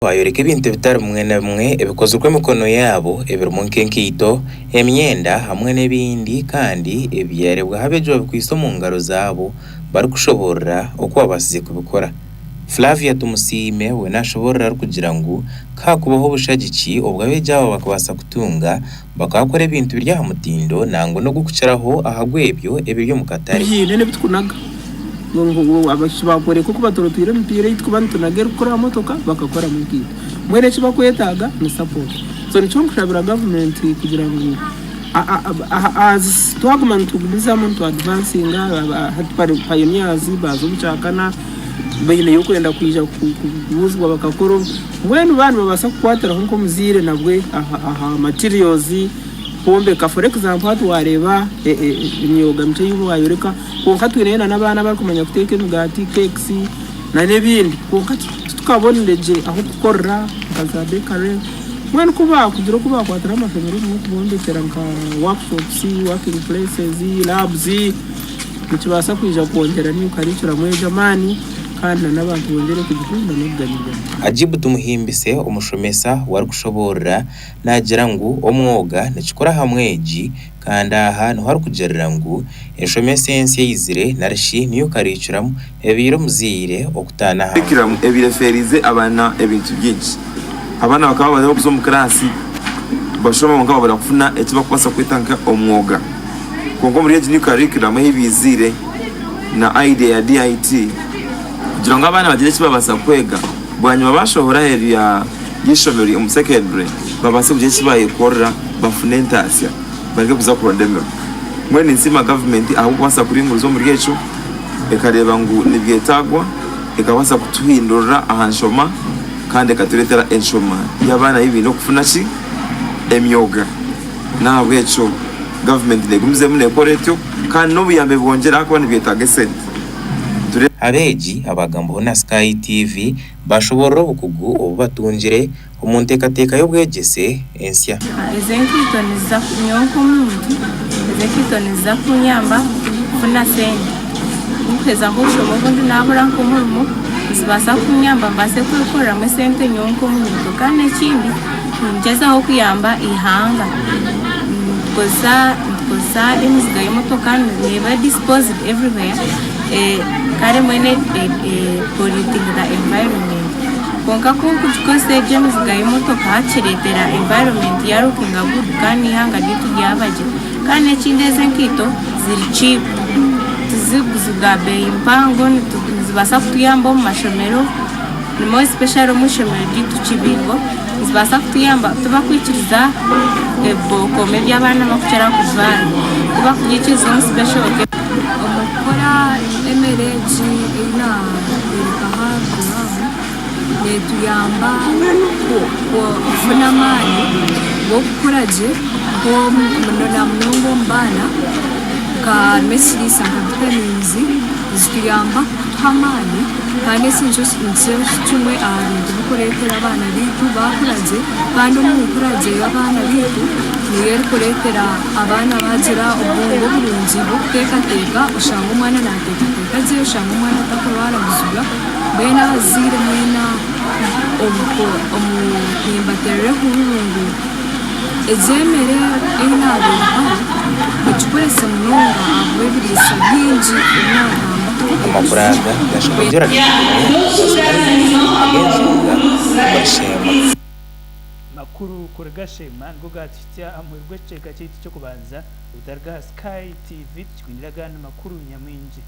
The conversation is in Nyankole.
Baayoreka ebintu ebitari bimwe na bimwe ebikozirwe emikono yaabo ebirimu nk'enkaito, emyenda hamwe n'ebindi kandi ebi byareebwaho abeegi babikwaitse omu ngaro zaabo barikushoboorora oku babaasize kubikora. Flavia Tumusiime we naashoboorora arikugira ngu ku haakubaho obushagiki obu abeegi aba bakabaasa kutunga bakaakora ebintu biri aha mutindo nangwa n'ogukukiraho aha gw'ebyo ebiri omu katare. Biine n'ebi tukunaga ngu abaishiki baakworeka oku batorotwire emipiira ei tukuba nitunaga erikukora aha motoka bakakoramu enkaito. Mbwenu eki bakwetaaga ni support. So nikyo nkushabira gavumenti kugira ngu as twaguma nitugumizamu nitu advancinga hati pioneers baaza omu kyakana baineyo okwenda kwija kubuuzibwa bakakora Mbwenu baaba nibabaasa kukwatiraho nk'omuzaire nabwe aha materials kwombeka for example hati wareeba emyoga mikye ei wayoreka kwonka twineyo nana abaana abarikumanya kuteeka emigaati, cakes nana ebindi kwonka titukabonire gye ah'okukorera nka za bakery mbwenu ku baakugira oku baakwatira amashomero obumwe kubombekyera nka workshops, working places, labs nikibaasa kwija kwongyera new curriculum egyo amaani. Kandi na n'abantu bongyere kugikunda n'okuganyirwamu. Ajibu Tumuhimbise omushomesa we arikushoboorora naagira ngu omwoga nikikura aha mwegi kandi aha niho arikugirira ngu enshomesa ensya eizire narishi new curriculum ebaire omuzaire okutaana aha. Curriculum ebaire efeerize abaana ebintu bingi. Abaana bakaba bari kuza omu kiraasi bashoma kwonka babura kufuna eki barikubaasa kweta nka omwoga. Kwonka omuri egi new curriculum ei baiziire na idea ya DIT kugira ngu abaana bagire eki babaasa kwega bwanyima bashohora aheeru y'eishomero omu secondary babaase kugira eki bayekorera bafune entaasya bareke kuza kuronda emirimo. Mbwenu ninsiima gavumenti ahabw'okubaasa kuringuriza omuri ekyo ekareeba ngu nibyetaagwa ekabaasa kutuhindurira aha nshoma kandi ekatureetera enshoma y'abaana ei baine okufuna ki? Emyoga. N'ahabw'ekyo gavumenti neegumizemu neekora etyo kandi n'obuyambi bwongyere ahakuba nibyetaaga esente. Ture. Abeegi abaagambwaho na Sky TV baashoboorora obukugu obu batungire omu nteekateeka y'obwegyese ensya. Ezi enkaito niziza nyowe nk'omuntu ezi enkaito niziza kunyamba kufuna sente kunkuheza nk'okushoma obundi nabura nk'omurimo nizibaasa kunyamba mbaase kwekoreramu esente nyowe nk'omuntu kandi ekindi Ningyezaho kuyamba eihanga. Nitukozesa nitukozesa emiziga y'emotoka neeba disposed everywhere kare mbwenu polluting the environment. Kwonka ku orikugikozesa egyo emiziga y'emotoka kireetera environment ya lookinga good kandi n'eihanga ryaitu ryaba gye. Kandi n'ekindi ezi enkaito ziri cheap tizikuguzibwa beeyi mpango nizibaasa kutuyamba omu mashomero. More especially omu ishomero ryaitu Kibingo nizibaasa kutuyamba tibakwikiriza ebikomo ebi abaana barikukira kujwara tibakubyikiriza omu special occasion. Omu kukora emere egi ei naayoreka aharuguru aho, neetuyamba kufuna amaani g'okukura gye na munonga omu baana nka harimu ekiriisa nka vitamins nizituyamba kutuha amaani kandi eki nikyo kimwe aha bintu ebirikureetera abaana baitu baakura gye kandi omu nkura gye y'abaana baitu niyo erikureetera abaana baagira obwongo burungi bw'okuteekateeka oshanga omwana naateekateeka gye oshanga omwana atakurwara buzibwa mbwenu abazaire mwena nimbateerera ehururu ngu Egi emere ei naareebaho nigikoresa munonga ahabw'ebiriisa bingi ebi naagambaho Amakuru aga gashoboorora kimwe ahabw'enshonga omuri Sheema. Makuru kuruga Sheema nigo gaatuhitsya aha muheru gw'ekicweka kyaitu ky'okubanza. Otaruga aha Sky TV tukikwinire agandi makuru nyamwingi.